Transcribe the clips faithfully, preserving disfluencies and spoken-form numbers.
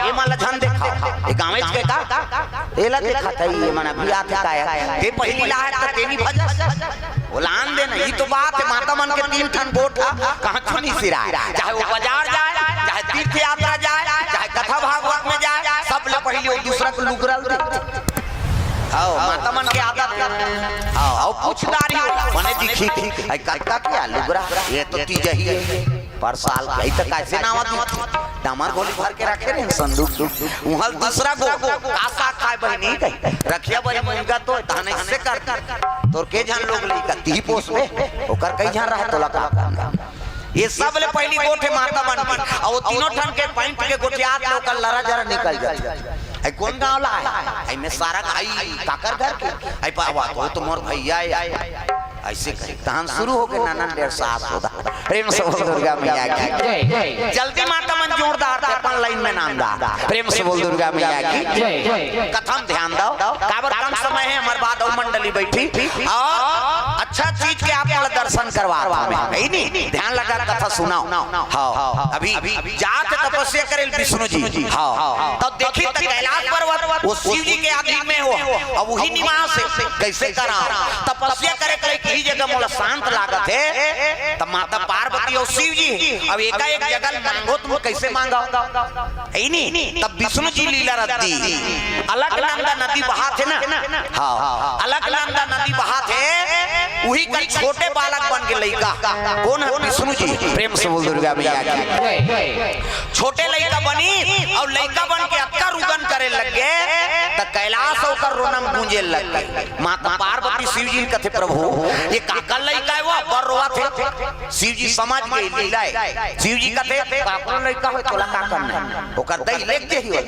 ये मन ला झन देखा, ये गाँवेच के का? एला देखा था, ये मन अभी आथे काय? ते पहिली ला है, त ते नी भजस। वो लान दे ना, ये तो बात है, माता मन के तीन ठन गोठ है, कहाँ चुनी सिराय। चाहे वो बाजार जाए, चाहे तीर्थ यात्रा जाए, चाहे कथा भागवत में जाए, सब ले पहिली वो दूसरा को लुगरल दे। हाँ, माता मन के आदत है। हाँ, और पूछदारी हो, मने दिखी, आई कतका के लुगरा, ये तो तीज ही है। पर साल कही तो कैसे नावा दी? डामर गोली भर के रखे रहे संदूक। उहल दूसरा गो, का साग खाए बहिनी कही? रखिया बरी मुनगा तो धान इससे कर। तोर के झन लोग लइका ती पोसबे, ओकर कई झन रहे तोला का करना? ये सब ले पहली गोठे माता मन की, और वो तीनों ठन के पैंट के गोठियात ले ओकर लरा जरा निकल जाए। आई कौन गाँव ला है? आई में सारा आई काकर घर के? आई पावा तो, तो मोर भैया है। ऐसे कही तहन शुरू हो गए ननन डेढ़ सास होदा। प्रेम से बोल दुर्गा मैया की। जल्दी माता मन जोरदार थे, अपन लाइन में नामदार। प्रेम से बोल दुर्गा मैया की। कथम ध्यान दो, काबर कम समय है हमारे बाद और मंडली बैठी। और अच्छा चीज के आप मोला दर्शन करवा पावे, है नी? ध्यान लगा कथा सुनाओ। हाँ, अभी जात तपस्या करे विष्णु जी। हाँ, तब देखी त कैलाश पर्वत वो शिव जी के अधीन में हो, अब वही निवास है। कैसे करा? तपस्या करे के लइक ही जगह मोला शांत लागत है। तब माता पार्वती और शिव जी अब एकाएक जगह मांगो, तुम कैसे मांगा? है नी? तब विष्णु जी लीला रद्दी, अलकनंदा नदी बहात है ना? हाँ, अलकनंदा नदी बहात है, वही का छोटे बालक बन के लइका। कौन है? विष्णु जी। प्रेम से बोल दुर्गा मैया की। छोटे लइका बनी और लइका बन के अतका रुदन करे लग गए, त कैलाश ओकर रोना म गूंजे लग गए। माता पार्वती शिव जी कथे, "प्रभु, ये काकर लइका है, वो अब्बड़ रोवत है।" शिव जी समझ गए लीला है। शिव जी कथे, "काकर लइका होय, तोला का करना है? ओकर दई लेग जाही होय।"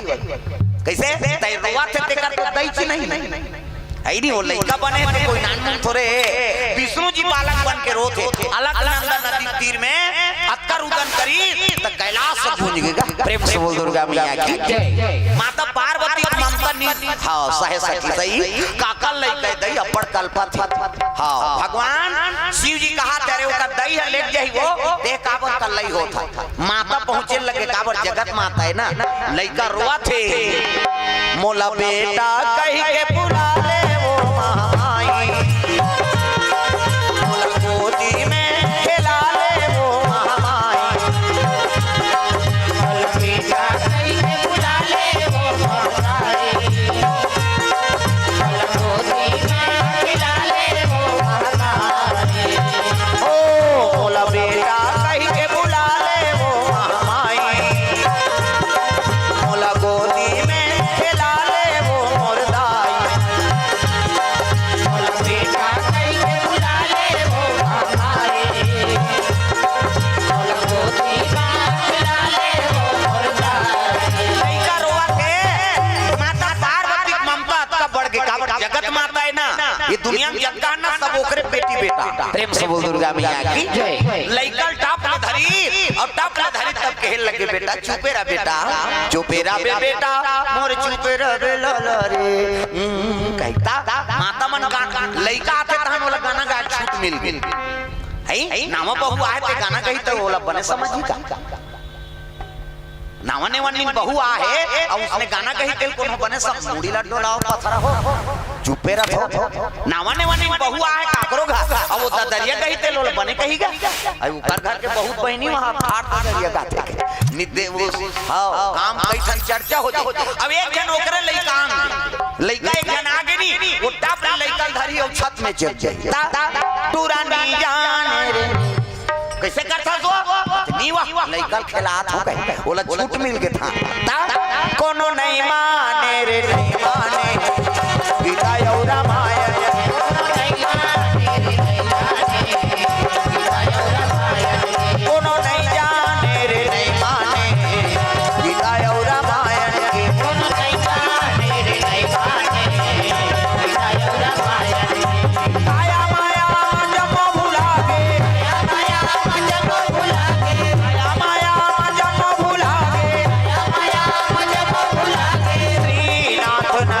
कैसे? तै रोवत है, तेकर तो दई च नहीं। है नी, वो लइका बने तो कोई नानमुन थोरे हे। विष्णु जी बालक बन के रोत हे, अलकनंदा नदी तीर में अतका रुदन करी, त कैलाश गूंज गे गा। प्रेम से बोल दुर्गा मैया की। माता पार्वती ममता नी, हाँ, सहे सखी सही, काकर लइका दई अब्बड़ कलपत हे। हाँ, भगवान शिव जी कहा, "तेरे ओकर दई ह लेग जाही वो, ते काबर कल्लई होत ह?" माता पहुंचे लगे, काबर जगत माता है ना, लइका रोवत हे, "मोला बेटा कहि के बुला ले वो महामाई, मोला गोदी में खेला ले वो महामाई, मोला बेटा कहि के बुला ले वो महामाई, मोला गोदी में खेला ले वो महामाई।" ओ मोला बेटा कहि के बुला ले वो महामाई, मोला गोदी में खेला ले वो मोर दाई। मोला बेटा कहि के बुला ले वो महामाई, मोला गोदी में खेला ले वो मोर दाई। लइका रोवत हे, माता पार्वती के ममता अतका बढ़ गे, काबर जगत माता है ना, ये दुनिया में जतका ना, सब ओकरे बेटी बेटा। प्रेम से बोल दुर्गा मैया की। लइका ल टाप ले धरी और टाप ले धरी तब कहे लगे, "बेटा चुपे रह बेटा, चुपे रह बे बेटा, मोर चुपे रह बे लाला रे।" हम्म, कहता माता मन गाना, लइका आथे तहन ओला गाना गाए छूट मिल गे। है? नावा बहू आहे ते गाना गही त ओला बने समझही का? नावा नेवा नीन बहू आहे, अउ उसने गाना गही तेल कोनो बने सब मुड़ी ला डोलाओ पथरा हो, चुपे रहो। नावा नेवा नीन बहू आहे काकरो घर, अउ वो ददरिया गही तेल ओला बने कही गा। अउ ओकर घर के बहुत बहिनी वहाँ फाड़ ददरिया गाथे के। निदे वो, हाँ, काम कई ठन चर्चा हो जाए। अब एक जन ओकरे लइका आन, लइका एक जन आगे नी, वो टाप ले लइका ल धरी अउ छत में चढ़ जाई। ता, टुरा नी जाने रे। कैसे करथस वो? नी वा, लइका ल खेलात हो गए। ओला छूट मिल गे था। ता, कोनो नहीं माने रे, नहीं माने। गीता अउ रामायण। कोनो नहीं जाने रे, नहीं माने। गीता अउ रामायण के। काया माया जम्मो भुला गे। काया माया जम्मो भुला गे। श्रीनाथ न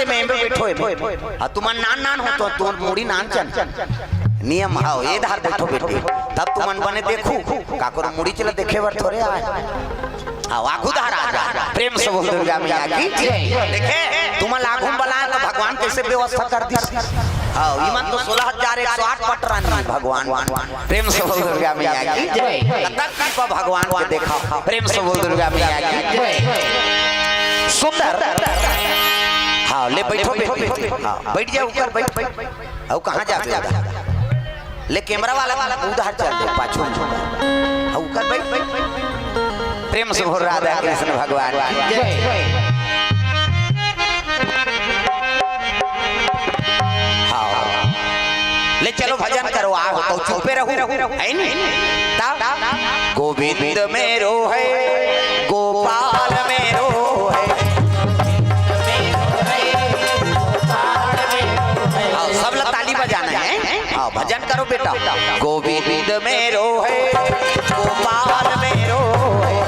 में, एमे बैठो, एमे। अउ तुमन नान नान हो तो तुमन मुड़ी नान चन। नियम हव, ए धार बैठो बेटी। तब तुमन बने देखू, काकरो मुड़ी चला देखे बर थोरे आय। हव, आगू धार आ जा। प्रेम से बोल दुर्गा मैया की। देखे, तुमन आगू में बलाय तो भगवान कइसे व्यवस्था कर दिस। हव, इमन तो सोलह हजार एक सौ आठ पटरानी भगवान। प्रेम से बोल दुर्गा मैया की। कतक कृपा भगवान के देखा। प्रेम से बोल दुर्गा मैया की। सुंदर। हव, ले बैठो, बैठो, बैठो। हव, बैठ जा ऊपर, बैठ, बैठ। अउ कहाँ जाबे? ले कैमरा वाला उधर चल दे, पाछू में। अउ ऊपर बैठ, बैठ, बैठ। प्रेम से बोल राधा कृष्ण भगवान की। हव। ले चलो भजन करो, आ हो तो चुपे रहू, है नी? तब गोविंद मेरो है, गोपाल मेरो है। हव, सब ला ताली बजाना है। हव, भजन करो बेटा। गोविंद मेरो है, गोपाल मेरो है।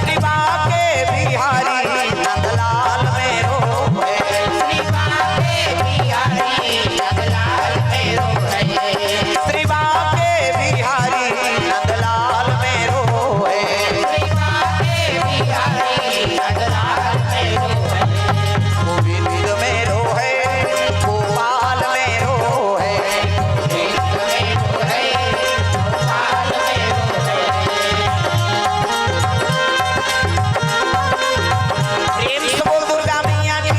कृपा के बिहारी नंदलाल मेरो है। कृपा के बिहारी नंदलाल मेरो है। गोविंद मेरो है, गोपाल मेरो है। प्रेम से बोल दुर्गा मैया की।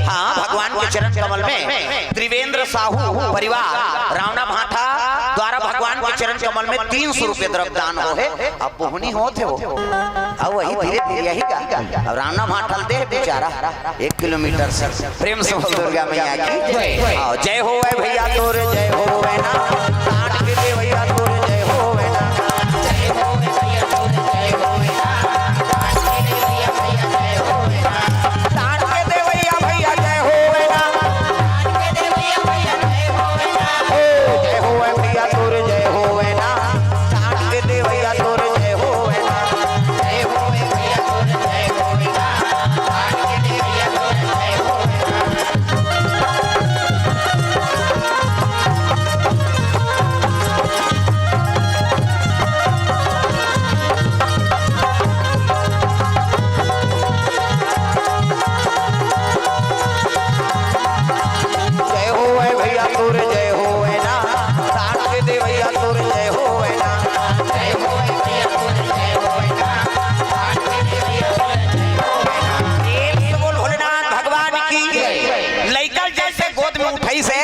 हाँ, भगवान के चरण कमल में त्रिवेंद्र साहू परिवार रावना भाटा द्वारा भगवान के चरण कमल में तीन सौ रुपये द्रव्य दान हो है। अब बोहनी होत हे वो। अब वही धीरे धीरे यही का। अब रावना भाटा ल दे बेचारा एक किलोमीटर से। प्रेम से बोल दुर्गा मैया की। हव, जय होवय भैया तोर जय होवय ना। ताट के देवैया तोर जय होवय ना। ताट के देवैया भैया जय होवय ना। हो, जय होवय भैया तोर जय होवय ना। ताट के देवैया तोर जय होवय ना। जय होवय भैया तोर जय होवय ना। ताट के देवैया तोर जय होवय ना। प्रेम से बोल भोलेनाथ भगवान की। लइका जैसे गोद में उठाइस हे,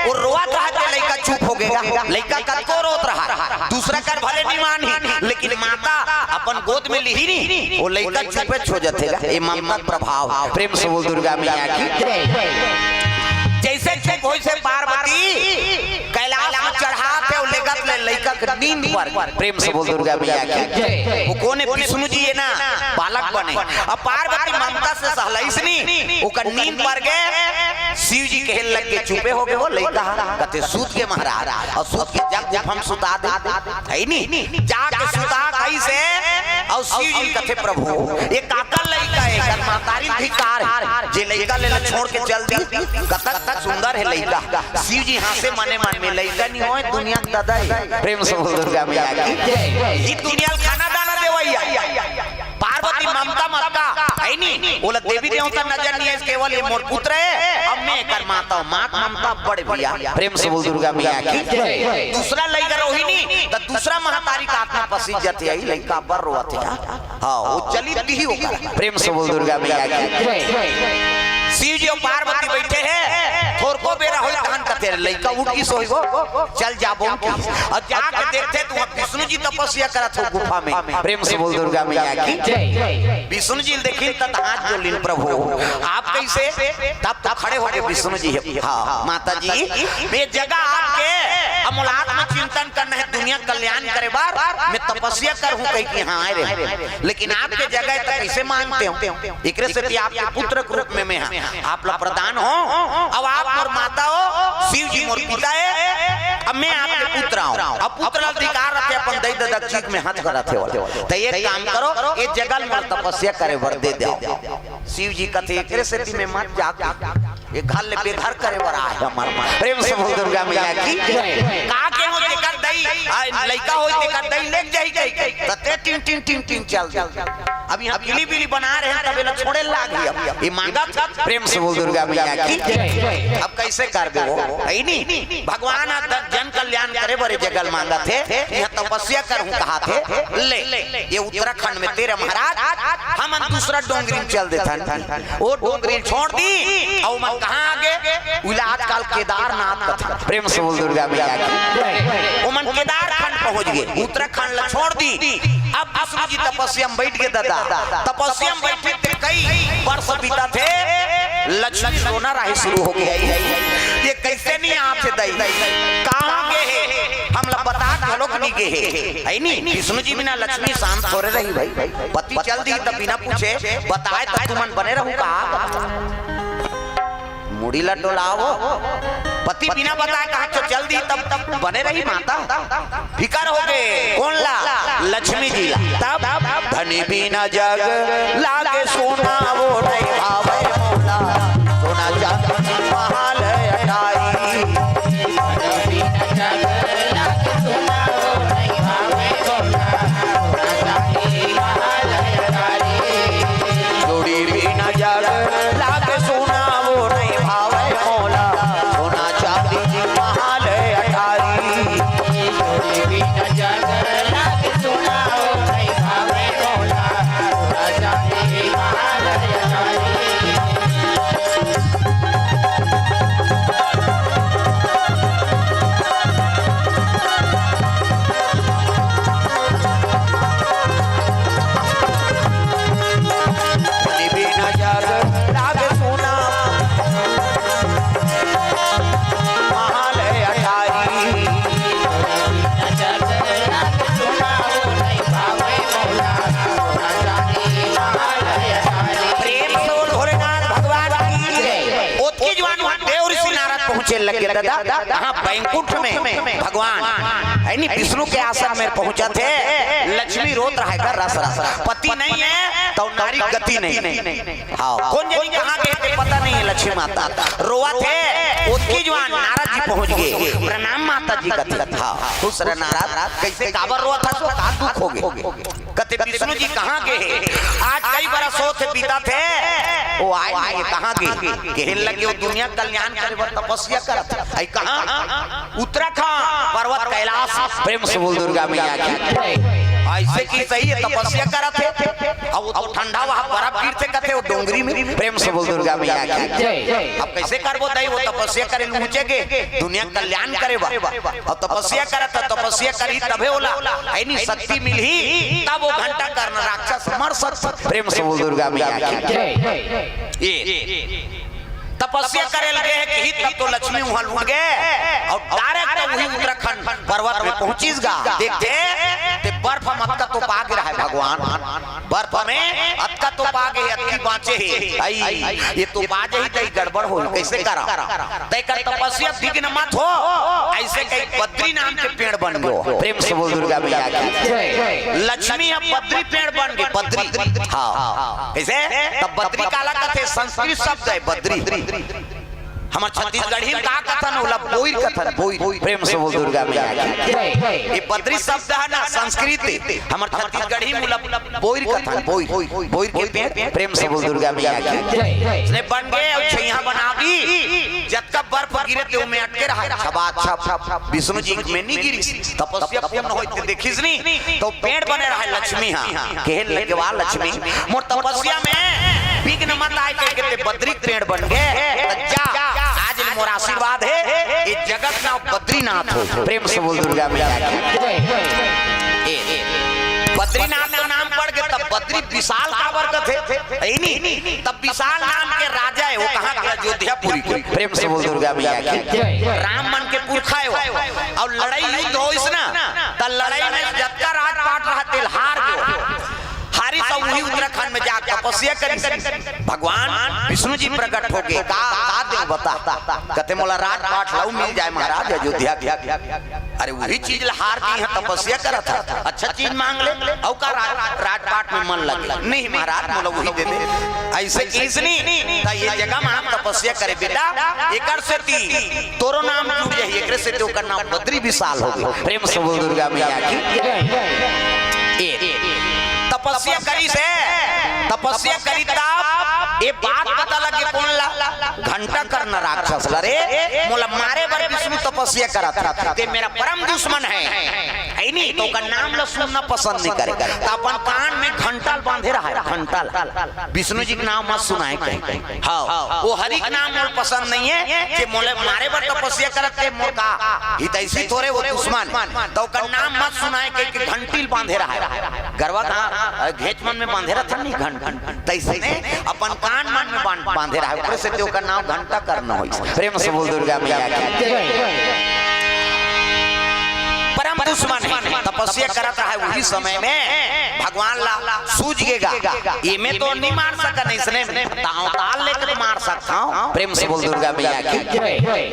वो रोवत रहा त लइका चुप हो गे। लइका कतको रोत रहा, दूसरा कर भले निमान ही, लेकिन माता अपन गोद में लिही नी, वो लइका चुपे हो जाथे। ये ममता प्रभाव। प्रेम से बोल दुर्गा मैया की। जैसे चुप होइस हे पार्वती, कैलाश में चढ़ात हे, वो लेगत ले लइका के नींद पर। प्रेम से बोल दुर्गा मैया की। वो कोन हे? विष्णु जी हे ना, बालक बने। अब पार्वती ममता से सहलाइस नी, ओकर नींद पर गे। शिव जी कहे लग गे, चुपे हो गे हो लइका, कथे सूत गे महाराज। अउ सूत के जा गुफा में सुता दे, है नी? जाके सुता कइसे? अउ शिव जी कथे, प्रभु, ये काकर लइका हे? एकर महतारी धिक्कार हे, जे लइका ले छोड़ के चल दी। कतक सुंदर हे लइका। शिव जी हाँसे मने मन में, लइका नी होय, दुनिया के ददा हे। प्रेम से बोल दुर्गा मैया की। ये दुनिया ल खाना दाना देवइया। पार्वती ममता मत का, है नी? ओला देवी देवता नजर नी आइस, केवल ये मोर पुत्र हे, अब मैं एकर माता हूँ। माँ के ममता बड़े भैया। प्रेम से बोल दुर्गा मैया की। दूसरा लइका रोहिणी, त दूसरा महतारी का आत्मा पसीज जाथे, यही लइका बर रोवत हे। हाँ, वो चली दिही ओकर। प्रेम से बोल दुर्गा मैया की। शिव जी अउ पार्वती बैठे हे, थोरको बेरा होय तहन कथे, लइका उठ गिस होही वो, चल जाबो की। अउ जाके देखथे त विष्णु जी तपस्या करत हो गुफा में। प्रेम से बोल दुर्गा मैया की। विष्णु जी ल देखिन त हाथ जोड़ लिन, प्रभु आप कइसे? तब तो खड़े हो गे विष्णु जी। हाँ, माता जी, मैं जगह आके अउ मोला आत्मचिंतन करना हे, दुनिया कल्याण करे बर मैं तपस्या करहूँ कहिके हाँ आए रहेंव, लेकिन आपके जगह तो कइसे मांगतेंव? एकरे सेती आपके पुत्र के रूप में मैं हाँ, आप ला प्रदान हों। अब आप मोर माता हो, शिव जी मोर पिता हे, अब मैं आपके पुत्र आऊं, अब पुत्र ला अधिकार रखे अपन दई ददा चीख में हाथ करत हे वाला। त एक काम करो, ये जगह ल मोला तपस्या करे बर दे दो। शिव जी कथे, "एकरे सेती में मत जा, ये घर ले बेघर करे बर आए हमर मन।" प्रेम से बोल दुर्गा मैया की। का के हो तेकर दई, आ, लइका होई तेकर दई लेके जाही कही, त ते टिंग टिंग टिंग टिंग चल दे। अब यहाँ किली बिली बना रहे हैं, तब एला छोड़े लाग गया। ये मांगा था। प्रेम से बोल दुर्गा मैया की। अब कैसे कर दे वो? है नी? भगवान ह द-, जन कल्याण करे बरे जगह ल मांगत हे, यहाँ तपस्या करहूं कहाथे, ले, ये उत्तराखंड में तेरे महाराज, हमन दूसरा डोंगरी में चल देथन। वो डोंगरी छोड़ दी, अउ ओमन कहाँ आगे? उला आजकल केदारनाथ कथे। प्रेम से बोल दुर्गा मैया की। ओमन केदारखंड पहुंच गए, उत्तराखंड ला छोड़ दी। अब विष्णु जी तपस्या में बैठ गए दादा, तपस्या में बैठे ते कई वर्ष बीता थे, लक्ष्मी रोना राहे शुरू हो गया। ये कैसे नहीं आथे दई? कहाँ गे हे? हमला बता घलोक नहीं गे हे, है नी? विष्णु जी बिना लक्ष्मी शांत थोड़े रही भाई। पति चल दी तब बिना पूछे बताए तो तुमन बने रहू का? मुड़ी ला डोलावो। पति बिना बताए कहा चो चल दी तब, तब बने रही माता। फिकर हो गए कौन ला? लक्ष्मी जी ला। तब धनी बिना जग लागे सोना वो नहीं भावे मोला। सोना चांदी महल अटारी। जोड़ी बिना जग लागे सोना वो नहीं भावे मोला, सोना चांदी महल अटारी। जोड़ी बिना जग लागे सोना वो नहीं भावे मोला, सोना चांदी महल अटारी। बिना जग लागे सोना महल अटारी। प्रेम से बोल भोलेनाथ भगवान की जय। ओतकी जुवार में देव ऋषि नारद पहुंचे लगे दादा, कहाँ? बैकुंठ में भगवान है नी, विष्णु के आसन में पहुंचा थे। लक्ष्मी रोत रहा है कर रस रस, पति नहीं है तो नारी गति नहीं। हाँ, कौन जनी कहाँ गए थे पता नहीं है लक्ष्मी माता। रोवत हे, ओतकी जुवार नारद जी पहुंच गए। प्रणाम माता जी कथे। हाँ, खुश रह नारद, कैसे काबर रोवत हस, का दुख हो गए? कथे विष्णु जी कहाँ गए हे? आज कई बरस होत हे बीतत हे, वो आए नहीं, कहाँ गए? कहे लगे वो दुनिया कल्याण करे बर तपस्या करत हे। आई कहाँ? उत्तराखंड पर्वत कैलाश। प्रेम से बोल दुर्गा मैया की। ऐसे की सही है, तपस्या करत हे। अब वो तो ठंडा वहाँ बर्फ गिरथे कथे वो डोंगरी में। प्रेम से बोल दुर्गा मैया की। अब कैसे करबो दई, वो तपस्या करे ल ऊंचे के, दुनिया कल्याण करे बा। अब तपस्या करत हे, तपस्या करी तभे ओला है नी शक्ति मिलही, तब वो घंटा कर्ण राक्षस मर सकत। प्रेम से बोल दुर्गा मैया की। ये तपस्या करे लगे हे कि तब तो लक्ष्मी वहां लूट गए और डायरेक्ट तो वही उत्तराखंड पर्वत में पहुंचिस गा। देखते ते बर्फ में अतका तो पागे रहा है भगवान, बर्फ में अतका तो पागे हे, अतकी बांचे हे। आई, ये तो बाजे ही तई गड़बड़ हो, कैसे करा? तय कर तपस्या विघ्न मत हो, ऐसे कई बद्री नाम के पेड़ बन गयो। प्रेम से बोल दुर्गा मैया की। लक्ष्मी अब बद्री पेड़ बन गई, बद्री। हाँ, कैसे? तब बद्री काला कथे, संस्कृत शब्द है बद्री। हमर छत्तीसगढ़ी में का कथन होला? बोइर कथन, बोइर। प्रेम से बोल दुर्गा मैया की। ये बद्री शब्द है ना संस्कृत, हमर छत्तीसगढ़ी में होला बोइर कथन, बोइर। बोइर के पेड़, प्रेम से बोल दुर्गा मैया की। इसने बन गए और छैया बना दी, जतका बर्फ गिरे ते में अटके रहा। छबा छब विष्णु जी में नहीं गिरी, तपस्या पूर्ण होई ते देखिस नी, तो पेड़ बने रहा लक्ष्मी हा। कहे लगे, "वाह लक्ष्मी, मोर तपस्या में विघ्न मत आए," कह के ते बद्री पेड़ बन गए। त जा, आज ले मोर आशीर्वाद है, ये जगत ना बद्रीनाथ हो। प्रेम से बोल दुर्गा मैया की। ए, ए, बद्रीनाथ का नाम पड़ के तब बद्री विशाल काबर कथे, है नी? तब विशाल नाम के राजा है, वो कहाँ के? अयोध्यापुरी के। प्रेम से बोल दुर्गा मैया की। राम मन के पुरखा है वो। और लड़ाई युद्ध होइस ना, त लड़ाई में जतका राजपाट रहा तेल हार गयो। हारी सब वही उत्तराखंड में जाके तपस्या करिस, भगवान विष्णु जी प्रकट होके का, का देव बता, कथे मोला राजपाट लऊ मिल जाए महाराज अयोध्या के। अरे वही चीज ला हार के इहाँ तपस्या करत ह, अच्छा चीज मांग ले, अउ का राज, राजपाट में मन लगे, नहीं महाराज मोला वही दे दे। अइसे कहिस नहीं, त ये जगह में हम तपस्या करे बेटा, एकर सेती तोरो नाम जुड़ जाही, एकरे सेती ओकर नाम बद्री विशाल हो गे। प्रेम से बोल दुर्गा मैया की। ए, तपस्या करिस हे, तपस्या करिस तब ए बात पता लगे कोन ला? घंटाकर्ण राक्षस ला। रे, मोला मारे बर विष्णु तपस्या करत हे, ते मेरा परम दुश्मन है, है नी? त ओकर नाम ला सुनना पसंद नहीं करे, त अपन कान में घंटा ल बांधे रहा, घंटा ल। विष्णु जी के नाम मत सुनाए कहीं। हाँ, वो हरि के नाम मोला पसंद नहीं है, जे मोला मारे बर तपस्या करत हे, मोर का हितैषी थोरे वो दुश्मन, त ओकर नाम मत सुनाए कहिके घंटी ल बांधे रहा। गरवा का, अ, घेच मन में बांधे रहथन नहीं घंटी, तइसने अपन कान मन में बांध, बांधे रहा, ओकरे सेती ओकर नाम घंटाकर्ण होइस। प्रेम से बोल दुर्गा मैया की। परम दुश्मन है, तपस्या करत रहा है, वही समय में भगवान ला सूझ गेगा, एमे तो नहीं मार सकन, इसने ताव ताल लेकर मार सकता हूँ। प्रेम से बोल दुर्गा मैया की।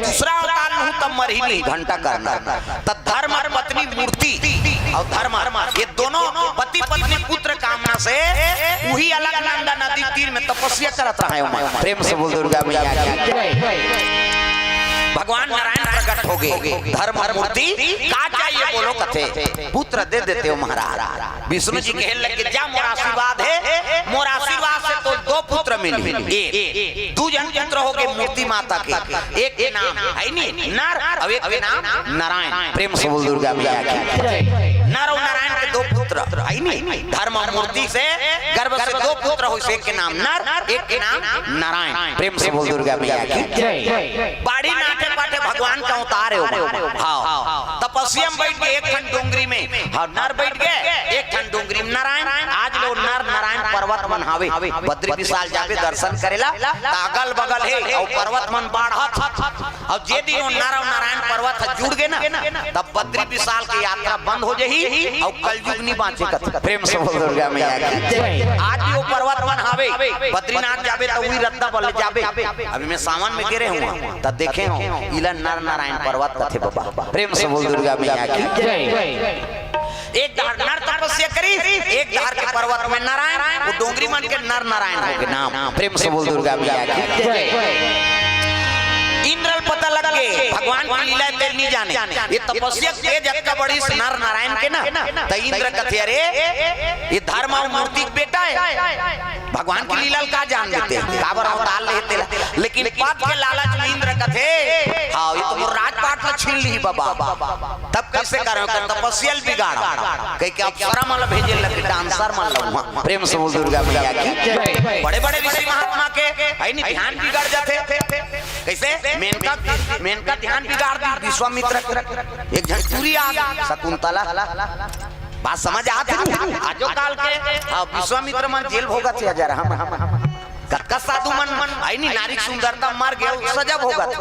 दूसरा अवतार लूं तब मरही नहीं घंटाकर्ण। त धर्म पत्नी मूर्ति अउ धर्म, ये दोनों पति पत्नी पुत्र कामना से वही अलकनंदा नदी तीर में तपस्या करत रहे हो। प्रेम से बोल दुर्गा मैया की। भगवान नारायण प्रकट हो गए। धर्म मूर्ति का चाहिए बोलो कथे, पुत्र दे देते हो महाराज। विष्णु जी कहे लगे, जा मोर आशीर्वाद है, मोर आशीर्वाद से तो दो पुत्र मिली। एक, दू जन पुत्र हो गए मूर्ति माता के, एक के नाम है नी नर, अउ एक के नाम नारायण। प्रेम से बोल दुर्गा मैया की। नर अउ नारायण के दो पुत्र है नी, धर्म मूर्ति से गर्भ से दो पुत्र होइस, एक के नाम नर, एक के नाम नारायण। प्रेम से बोल दुर्गा मैया की। बाड़ी नाटे पाटे भगवान के अवतार हो। हाँ, तपस्या में बैठ के एक ठन डोंगरी में, हाँ, नर बैठ गए, एक ठन डोंगरी में नारायण। आज लो नर नारायण पर्वत मन हावे, बद्री विशाल जाबे दर्शन करेला, त अगल बगल हे अउ पर्वत मन बाढ़त। अउ जे दिन वो नर अउ नारायण पर्वत ह जुड़ गे ना, तब बद्री विशाल के यात्रा बंद हो जाही अउ कलयुग नहीं बांचे कथे। प्रेम से बोल दुर्गा मैया की। आज भी वो पर्वत मन हावे, बद्रीनाथ जाबे त वही रद्दा बल जाबे। अभी मैं सावन में गे रहे हूँ, त देखे हूँ, इला नर नारायण पर्वत कथे बाबा। प्रेम से बोल दुर्गा मैया की। एक डहर नर तपस्या करी, एक डहर के पर्वत में नारायण, वो डोंगरी मन के नर नारायण हो गए नाम। प्रेम से बोल दुर्गा मैया की। इंद्र ल पता लग गए, भगवान की लीला तेल नहीं जाने। ये तपस्या तेज अतका बढ़िस नर नारायण के ना, त इंद्र कथे, अरे, ये धर्म अउ मूर्ति के बेटा है, भगवान की लीला ल का जान लेते, काबर अवतार लेते ला। लेकिन पद के लालच में इंद्र कथे, हाँ, ये तो मोर राजपाट ल छीन ली बाबा। तब कैसे करो? कर तपस्या ल बिगाड़ा। कह के अप्सरा मन ल भेजे लगे, डांसर मन ल। प्रेम से बोल दुर्गा मैया की। बड़े बड़े ऋषि महात्मा के है नी ध्यान बिगड़ जाथे। कैसे? मेनका, मेनका ध्यान बिगाड़ दी विश्वामित्र के। एक झन टूरी आ गई, शकुंतला। बात समझ आत हे नी? आजो काल के, हाँ, विश्वामित्र मन जेल भोगत हे, हजार हम, हम। कतका साधु मन, आई नी, नारी के सुंदरता मर गए, सजा भोगत।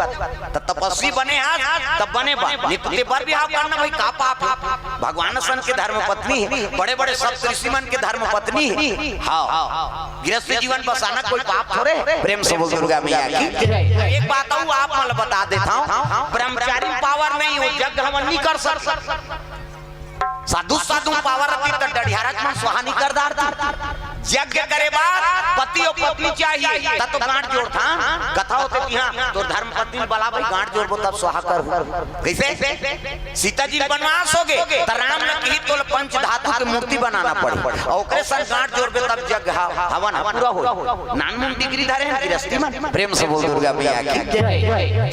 त तपस्वी बने हस, तब बने बा। नहीं तो ते बर बिहाव करना भाई, का पाप है? भगवान सन के धर्म पत्नी है, बड़े बड़े सप्तऋषि मन के धर्म पत्नी है। हाँ, गृहस्थ जीवन बसाना कोई पाप थोरे? प्रेम से बोल दुर्गा मैया की। एक बात अउ आप मन ल बता देता हूँ, ब्रह्मचारी पावर नहीं हो, यज्ञ हवन नहीं कर सकता। साधु साधु पावर रहितिस त डढ़ियारा मन स्वाहा नहीं कर डारतिस। यज्ञ करे बर पति अउ पत्नी चाहिए, त तो गांठ जोड़थन। कथा होथे तिहां तोर धर्म पत्नी ल बला भाई, गांठ जोड़बो तब स्वाहा करहूं। कैसे? सीता जी ल बनवास हो गे, त राम ल किहिस तोला पंच धातु के मूर्ति बनाना पड़ही, अउ ओकरे संग गांठ जोड़बे तब यज्ञ ह-, हवन ह पूरा होही। नानमुन डिग्री धरे हे गृहस्थी मन। प्रेम से बोल दुर्गा मैया की।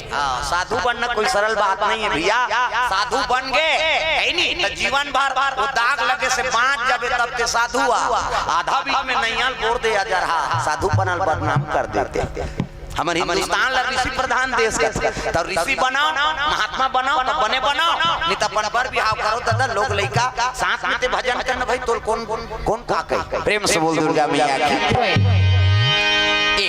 हाँ, साधु बनना कोई सरल बात नहीं है भैया। साधु बन गे, है नी, त जीवन भर वो दाग लगे से बांच जाबे तब ते साधु आ। आधा बीच में नैया ल बोर दे अजरहा, साधु पना ल बदनाम कर देते। हमर हिंदुस्तान ला ऋषि प्रधान देश कथे, त ऋषि बनाओ, महात्मा बनाओ, त बने बनाओ, नहीं त अपन बर बिहाव करो दादा, लोग लइका साथ में ते भजन करना भाई, तोल कौन कौन का कही? प्रेम से बोल दुर्गा मैया की। ए,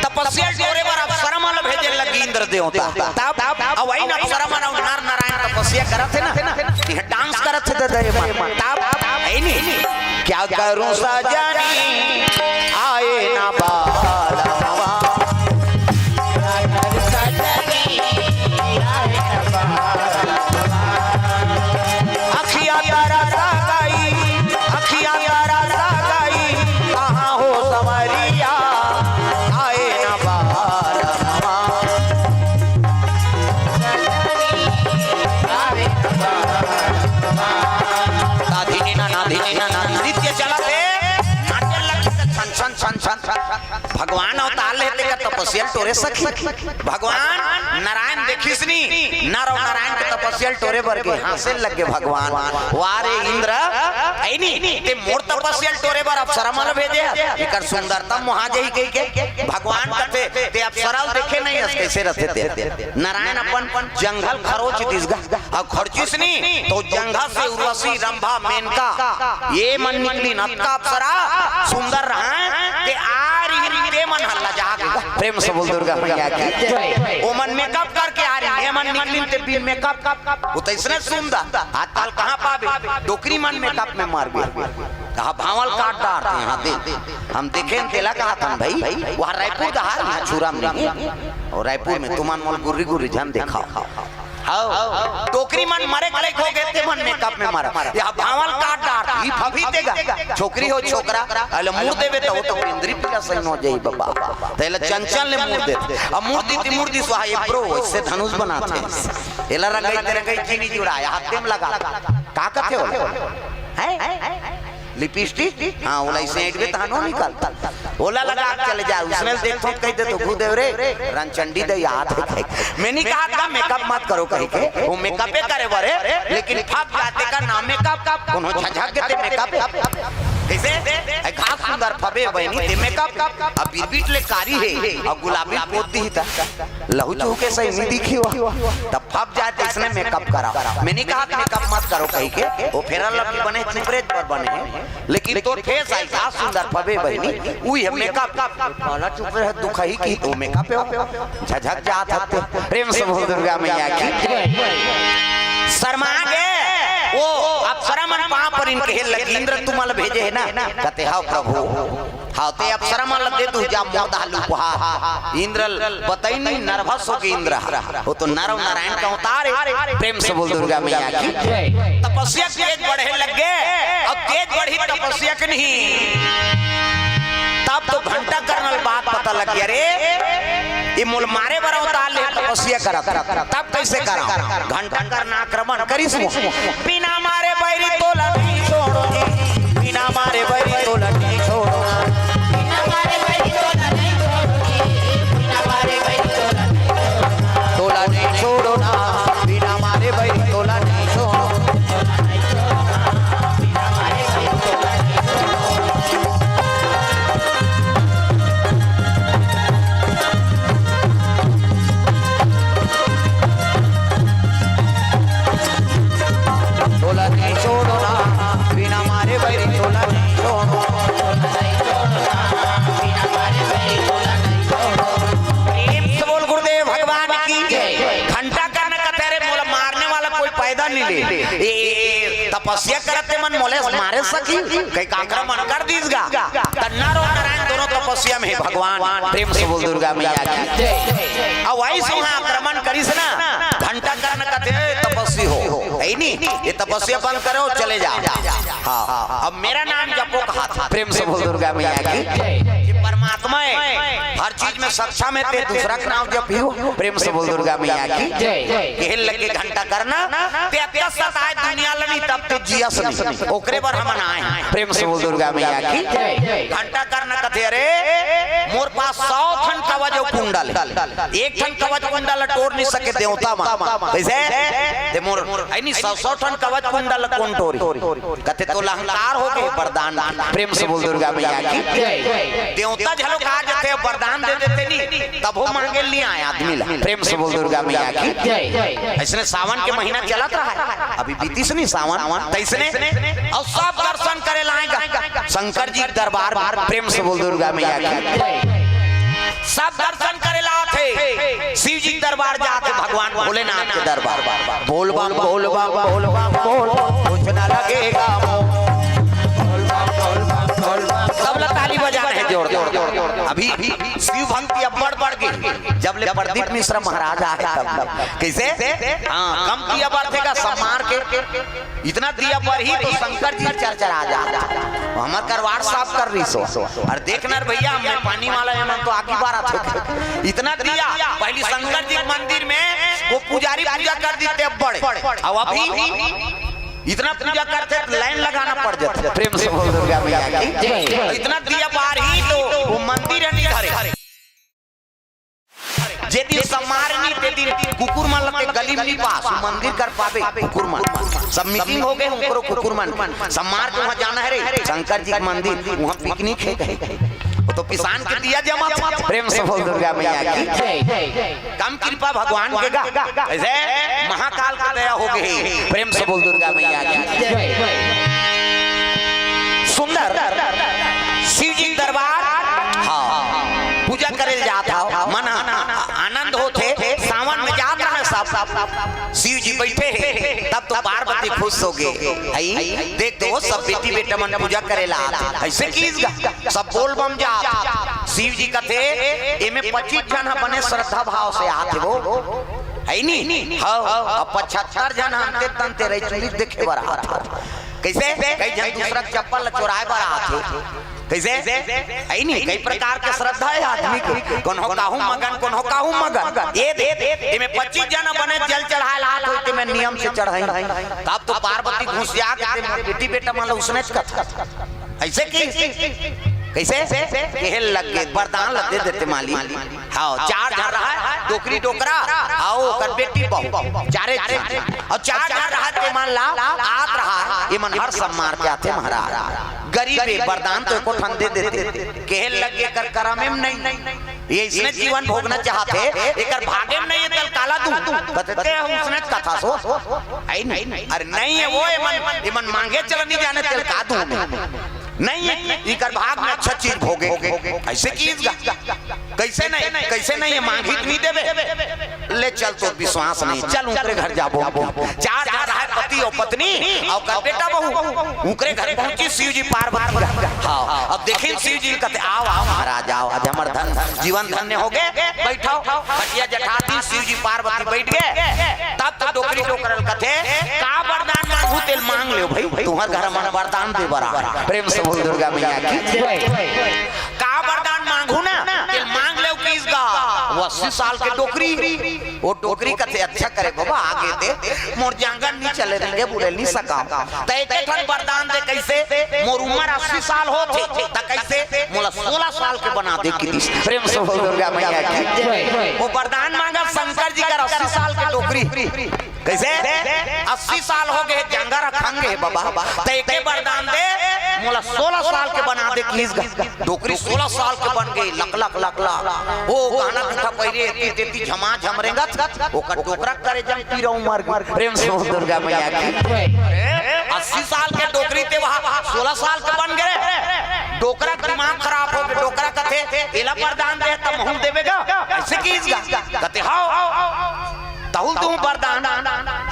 तपस्या टोरे बर अप्सरा मन ल भेजे लगिस इंद्र। देवता। तब अउ वही ना अप्सरा मन अउ नर नारायण तपस्या करत हे ना, ये डांस करत हे दे दे मन। तब है नहीं, क्या करूं सजनी आए ना बालमवा। अखिया तरस गई, अखिया तरस गई, कहाँ हो संवरिया, आए ना बालमवा। नाधिनी ना, नाधिनी ना, नाधिनी। नृत्य चलत हे, नाट्य लग छन, छन, छन, छन, छन। भगवान अवतार लेते का तपस्या टोरे सखी। भगवान नारायण देखिस नी, नर अउ नारायण के तपस्या टोरे बर गे, हाँसे लग गे भगवान। वाह रे इंद्र, ऐ नी, ते मोर तपस्या टोरे बर अप्सरा मन भेजे हस, एकर सुंदरता मोहा जही कहिके। भगवान कथे, ते अप्सरा ल देखे नहीं हस, कैसे रथे ते? नारायण अपन जंघा ल खरोच दिस गा, अउ खरोचिस नी, तो जंघा से उर्वशी, रंभा, मेनका, ये मन निकलिन, अतका अप्सरा सुंदर रहय, ते आ रहिन, ते मन ह लजा गे। प्रेम से बोल दुर्गा मैया की। ओ मन मेकअप करके आ रहिन, ये मन निकलिन, ते बिन मेकअप, वो तो इसने सुंदर। आजकल कहाँ पाबे? डोकरी मन मेकअप में मारबे। कहा भांवल काट डारथे, हाँ दे। हम देखेन तेला कहत हन भाई, वहाँ रायपुर डहार, यहाँ छुरा में नहीं। अउ रायपुर में तुमन मोला गुर्री गुर्री झन देखाव। हव, डोकरी मन मरे के लइक हो गे, ते मन मेकअप में मरा। यहाँ भांवल काट डारथे, ई फफी तेगा। छोकरी हो छोकरा, अले मुड़ देबे त ओ तो इंद्री पीला सही हो जाई बाबा। त एला चंचल ले मुड़ देथे। अब मुड़ दी, मुड़ दी सुहा, ये ब्रो, इससे धनुष बनाथे। एला रंगई ते रंगई चीनी जुड़ा, हाथे में लगा। का कथे हो? हैं? लिपस्टिक? हाँ, ओला ऐसे ऐंठबे तहानो निकलता। ओला लगा के चले जा, उसने देखथो कह दे तो भूदेव रे, रणचंडी दे याद है कहे। मैं नहीं कहा था मेकअप मत करो कह के, वो मेकअपे करे बरे, लेकिन फब जाते का नाम मेकअप, कोनो झझक के ते मेकअप। कैसे? ऐ घास सुंदर फबे बहनी ते मेकअप, अब बिरबिट ले कारी है, और गुलाबी पोत दी था। लहू चूहू के सही नहीं दिखी हुआ। तब फब जाए तो इसने मेकअप करा। मैं नहीं कहा कि मेकअप मत करो कही के, वो फेयर लवली बने, चुपरेज पर बने हैं। लेकिन तोर फेस आई का सुंदर फबे बहनी, उही है मेकअप। पाला चुप रहे, दुखही की तो मेकअप है, झझक जात हत्ते। प्रेम से बोल दुर्गा मैया की। शर्मा गे, वो अप्सरा मन पाँव परिन कहे लगी, "इंद्र तुमल भेजे है ना?" कते, "हाँ प्रभु।" हाँ, ते अप्सरा मन ल दे दू जा मोर दहालू उपहार। इंद्र ल बताई नहीं, नर्वस हो के इंद्र हा। वो तो नर नारायण का अवतार है। प्रेम से बोल दुर्गा मैया की। तपस्या तेज बढ़े लग गे, अब तेज बढ़ी तपस्या के नहीं। तब तो घंटा कर्न ल बात पता लग गया रे, ये मोला मारे बर अवतार ले तपस्या करत। तब कैसे करा? घंटा कर्न आक्रमण करिस वो। बिना मारे बैरी तोला नहीं छोड़ो जी, बिना मारे बैरी तोला नहीं छोड़ो। बिना मारे बैरी तोला नहीं छोड़ो जी, बिना मारे बैरी तोला नहीं छोड़ो। तोला नहीं छोड़ो ना, बिना मारे बैरी तोला नहीं छोड़ो। तोला नहीं छोड़ो ना, बिना मारे बैरी तोला नहीं छोड़ो। प्रेम से बोल गुरुदेव भगवान की। घंटा कर्न कथे रे, मोला मारने वाला कोई पैदा नहीं ले। ए, ए, तपस्या करते मन मोले मारे सकी, कहीं का आक्रमण कर दीस गा। त नर और नारायण दोनों तपस्या में है भगवान। प्रेम से बोल दुर्गा मैया की। अब वही सुहा आक्रमण करिस ना, घंटा कर्न कथे, "ए, तपस्वी हो, है नी? ये तपस्या बंद करो, चले जाओ।" हाँ, अब मेरा नाम जपो कहा था। प्रेम से बोल दुर्गा मैया की। ये परमात्मा है, हर चीज में सक्षम है, ते दूसरा का नाम जपियो। प्रेम से बोल दुर्गा मैया की। कहे लगे घंटा कर्न, ते अत्या सताए दुनिया ल नहीं, तब ते जियस नहीं। ओकरे बर हमन आए हैं। प्रेम से बोल दुर्गा मैया की। घंटा कर्न कथे, "अरे, मोर पास सौ ठन कवच अउ कुंडल है। एक ठन कवच कुंडल टोर नहीं सके देवता मन।" कैसे? ते मोर, है नहीं, सौ, सौ ठन कवच कुंडल कोन टोरी? कथे तोला अहंकार हो गे वरदान। प्रेम से बोल दुर्गा मैया की। देवता झलो कहा जाथे, वरदान दे देते नहीं, तभो मांगे नहीं आए आदमी ला। प्रेम से बोल दुर्गा मैया की। ऐसने सावन के महीना चलत रहा है, अभी बीतिस नहीं सावन, तैसने अउ सब दर्शन करे ला आए गा शंकर जी के दरबार में। प्रेम से बोल दुर्गा मैया की। सब दर्शन करे ला आथे, शिव जी के दरबार जाके भगवान भोलेनाथ के दरबार, बोल बम बोल बम बोल बम बोल, कुछ ना लगेगा मोह। बोल बम बोल बम बोल बम, सबला ताली बजाना है जोरदार। अभी शिव भक्ति अब्बड़ बढ़ गई, जब ले प्रदीप मिश्रा महाराज आए तब। कैसे? हाँ, कमती अब्बड़ थे का सम्मार के। इतना दिया बरही तो शंकर जी चरचरा जात। हमर करवार साफ कर रही सो। अउ देखना रे भइया, मैं पानी वाला है, मन तो आगी बारत हे। इतना दिया, पहली शंकर जी के मंदिर में वो पुजारी पूजा कर देते अब्बड़, अउ अभी इतना पूजा करते तो लाइन लगाना पड़ जाते। प्रेम से बोल दुर्गा मैया की जय। इतना दिया बरही तो वो मंदिर है नहीं धरे। जे दिन सम्मार नहीं, ते दिन कुकुर मन लगे गली में नहीं पास, मंदिर कर पाबे कुकुर मन। सब मीटिंग हो गए, उनकरो कुकुर मन। सम्मार के वहाँ जाना है रे, शंकर जी के मंदिर, वहाँ पिकनिक है कहे। वो तो पिसान के दिया जमा। प्रेम से बोल दुर्गा मैया की। कम कृपा भगवान के गा, ऐसे महाकाल का दया हो गई। प्रेम से बोल दुर्गा मैया की। सुंदर शिव जी के दरबार, हाँ, पूजा करे जात हव, मन आनंद होथे। सावन में जात रहे सब, शिव जी बैठे हे, तब तो पार्वती खुश हो गए। आई देख तो वो सब बेटी बेटा मन पूजा करे ला आत हे। ऐसे कीस गा, सब बोल बम जात। शिव जी कथे, एमे पच्चीस झन ह बने श्रद्धा भाव से आत हे वो, है नी? हाँ, अब पचहत्तर झन ह अंते तंते रही चुरी देखे बर आत हे। कैसे? कई झन दूसरा के चप्पल ल चोराए बर आथे। कैसे? है नी? कई प्रकार के श्रद्धा है आदमी के। कोनो काहू मगन, कोनो काहू मगन। ये दे, एमे पच्चीस झन बने जल चढ़ाए ला आत होई, ते मैं नियम से चढ़ाई। तब तो पार्वती घुसिया के ते बेटी बेटा मन ल उसने कथा। ऐसे की? कैसे? केहे लग गे, वरदान ल दे देते माली। हाँ, चार झन रहा, डोकरी डोकरा, अउ ओकर बेटी बहू, चारे झन। अउ चार झन रहा, ते मन ला आत रहा, ये मन हर सम्मार के आथे महाराज। गरीब हे, वरदान तो एको ठन दे देते। केहे लग गे, एकर करम में नहीं, ये इसने जीवन भोगना चाहते, एकर भागे में नहीं, ये तल काला दूं। कथे, ते हम उसने कथा सो, है नहीं? अरे नहीं है वो, ये मन, ये मन मांगे चल नहीं जाने, तेल का दूं मैं? नहीं, इकर भाग में अच्छा चीज भोगे। ऐसे कीस गा? कैसे नहीं, कैसे नहीं, ये मांगी तो नहीं देवे। ले चल, तो विश्वास नहीं, चल उनकरे घर जाबो। चार झन रहे, पति अउ पत्नी अउ ओकर बेटा बहू, उनकरे घर पहुंची शिव जी पार्वती। हाँ, अब देखिन शिव जी कथे, "आओ, आओ महाराज, आओ, आज हमर धन, जीवन धन्य हो गए, बैठो।" खटिया जठा दिन शिव जी पार्वती बैठ गए। तब तो डोकरी डोकरल कथे, "का वरदान मांगू तेल मांग लेव भाई, तुम्हर घर मन वरदान दे बर आए।" प्रेम से बोल दुर्गा मैया की। का वरदान मांगू ना, तेल मांग लेव कीस गा। वो अस्सी साल के डोकरी, वो डोकरी कथे, "अच्छा करे बाबा, आगे दे, मोर जांगर नहीं चले, रेंगे बुड़े नहीं सका।" त एक ठन वरदान दे, कैसे? "मोर उम्र अस्सी साल होत हे, त कैसे? मोला सोलह साल के बना दे" कीस। प्रेम से बोल दुर्गा मैया की। वो वरदान मांगा शंकर जी का, अस्सी साल के डोकरी। कैसे? "अस्सी साल हो गए, जांगर खंग हे बाबा, त एके वरदान दे, मोला सोलह साल के बना दे" कीस गा। डोकरी सोलह साल के बन गई, लक लक लक लक। ओ गाना कथा पहले एती तेती झमा झम रेंगत, ओकर डोकरा करे जम पीरा उमर गई। प्रेम से बोल दुर्गा मैया की। अस्सी साल के डोकरी ते वहाँ सोलह साल के बन गए। डोकरा दिमाग खराब हो गए, डोकरा कथे, "एला वरदान दे, त महूं देबे गा।" ऐसे कीस गा। कथे, "हाँ।" तहुल दूं वरदान,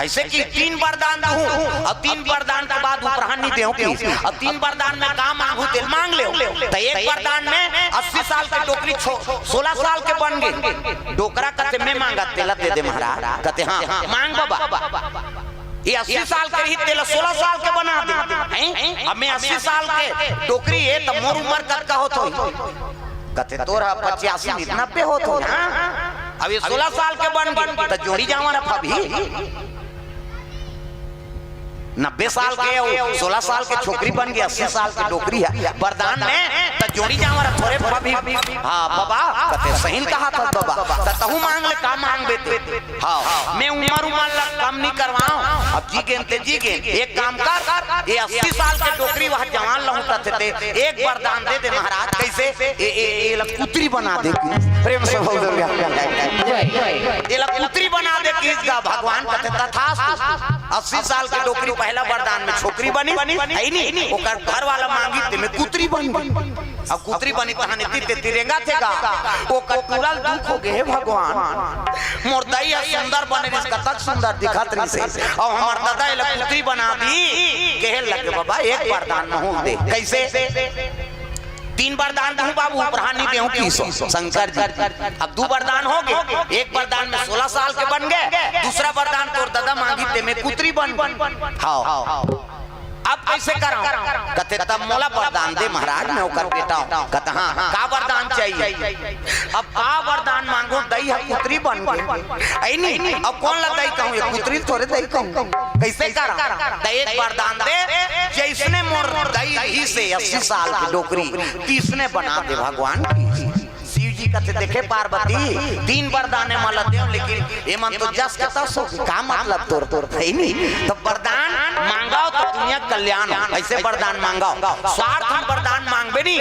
ऐसे कि तीन वरदान दूं, अउ तीन वरदान के बाद उपरान नहीं देहूं कीस, अउ तीन वरदान में का मांगू तेल मांग लेव। त एक वरदान में अस्सी साल के डोकरी छो-, सोलह साल के बन गए। डोकरा कथे, "मैं मांगत तेला दे दे महाराज।" कथे, "हाँ, मांग बाबा।" ये अस्सी साल के रही, तेला सोलह साल के बना दे। हैं? अब मैं अस्सी साल के डोकरी हे, त मोर उम्र कतका होत होही? कथे, "तोर ह पचासी, नब्बे होत होही।" हाँ? अब ये सोलह साल के बन गए, त जोड़ी जावन अब अभी। नब्बे साल के अउ सोलह साल के छोकरी बन गए, अस्सी साल के डोकरी हे। वरदान में त जोड़ी जावन थोरे अभी। हाँ, बाबा, कथे, "सही कहा था बाबा, त तहूं मांग ले, का मांगबे ते?" हाँ, मैं उमर उमर ला कम नहीं करवाऊं। अब जी गेन ते जी गेन, एक काम कर, ये अस्सी साल के डोकरी वह जवान लहुटत हे ते, एक वरदान दे दे महाराज, कैसे? ए, ए, ए ला कुतरी बना दे। प्रेम से बोल दुर्गा। ए ला कुतरी बना दे कीस गा। भगवान कथे, "तथास्तु।" अस्सी साल के डोकरी पहला वरदान में छोकरी बनी, है नी? ओकर घर वाला मांगी, तेमे कुतरी बन गई। अब कुतरी बनी तहाने ती ते तिरेंगा थे गा। ओकर टूरा ल दुख हो गे, "हे भगवान, मोर दई ह सुंदर बने रिस, कतक सुंदर दिखत रिस हे, अउ हमर ददा एला कुतरी बना दी।" कहे लगे, "बाबा, एक वरदान महूं दे।" कैसे? "तीन वरदान दूं बाबू, उपराहा नी देहूं," किहिस शंकर जी। अब दू वरदान हो गे, एक वरदान में सोलह साल के बन गे, दूसरा वरदान तोर ददा मांगी, तेमे कुतरी बन गे। हाँ, अब कैसे कराऊं? कथे, "तब मोला वरदान दे महाराज, मैं ओकर बेटा हूं।" कथे, "हाँ, का वरदान चाहिए?" अब का वरदान मांगो, दई ह कुतरी बन गे। ऐ नी, अब कोन ला दई कहूं, ये कुतरी ल थोरे दई कहूं। कैसे कराऊं? त एक वरदान दे, जैसने मोर दई रहिस हे अस्सी साल के डोकरी, तइसने बना दे भगवान की। शिव जी कथे, "देखे पार्वती, तीन वरदान ए मन ला देव, लेकिन ए मन तो जस के तस हो, का मतलब तोर, तोर, है नी?" तो वरदान मांगव तो दुनिया के कल्याण हो, ऐसे वरदान मांगव। स्वार्थ म वरदान मांगबे नी,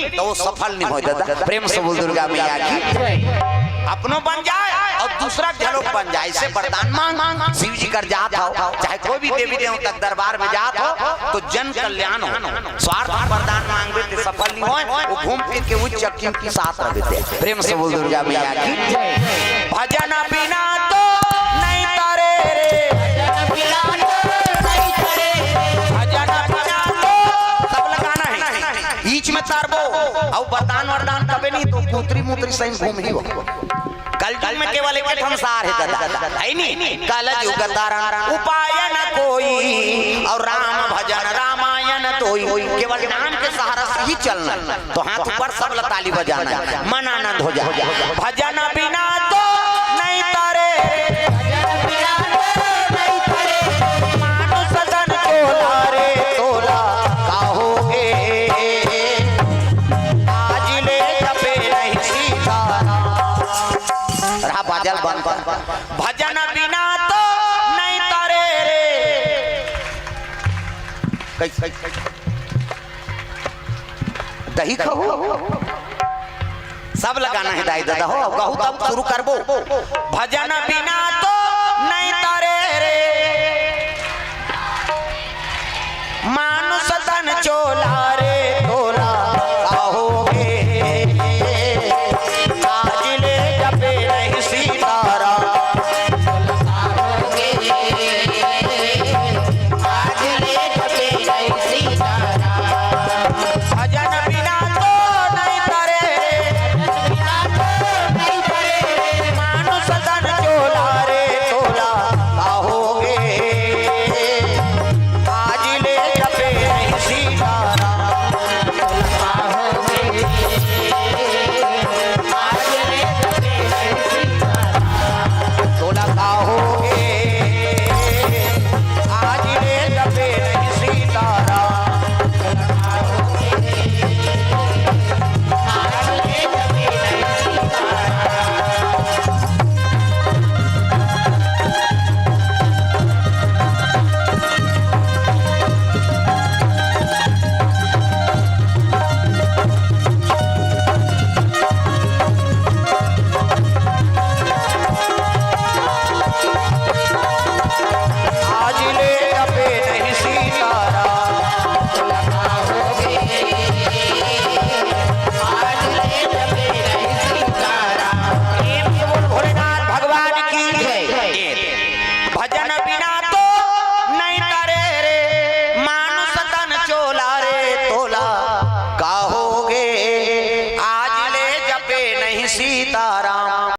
तो वो सफल नी होय दादा। प्रेम से बोल दुर्गा मैया की। अपनो बन जाए अउ दूसरा घलो बन जाए, ऐसे वरदान मांग, मांग। शिव जी कर जात हो, चाहे कोई भी देवी देवता के दरबार में जात हो, तो जन कल्याण हो। स्वार्थ वरदान मांगबे ते सफल नी होय, वो घूम फिर के उच्च चक्की के साथ रह देते। प्रेम से बोल दुर्गा मैया की। भजन बिना तो नहीं तरे रे, भजन बिना तो सब लगाना है। बीच में तरबो, अउ वरदान वरदान कबे नी तो कुतरी मुतरी सही घूम ही हो। कलयुग में केवल एक ठन सार हे दादा, है नी? कलयुग तरन उपाय न कोई, अउ राम भजन रामायण तोई। केवल नाम के सहारा से ही चलना हे। तो हाथ ऊपर, सब ला ताली बजाना हे, मन आनंद हो जाए। भजन बिना तो नहीं तरे, मानुष तन चोला रे तोला, का होगे? आज ले जपे नहीं सीताराम। रहा बाजल बंद, बंद, बंद। भजन बिना तो नहीं तरे रे। कैसे, कैसे? दही खाओ। सब लगाना हे दाई दादा हो, कहूँ तब शुरू करबो। भजन बिना तो नहीं तरे रे, मानुष तन चोला रे तोला, का होगे? आज ले जपे नहीं सीताराम। आज ले जपे नहीं सीताराम। भजन बिना तो नहीं तरे, मानुष तन चोला रे तोला, का होगे? आज ले जपे नहीं सीताराम। आज ले जपे नहीं सीताराम। तोला का होगे? आज ले जपे नहीं सीताराम। आज ले जपे नहीं सीताराम। आज ले जपे नहीं सीताराम। प्रेम से बोल भोलेनाथ भगवान की जय। भजन बिना तो नहीं तरे रे, मानुष तन चोला रे तोला, का होगे? आज ले जपे नहीं सीताराम।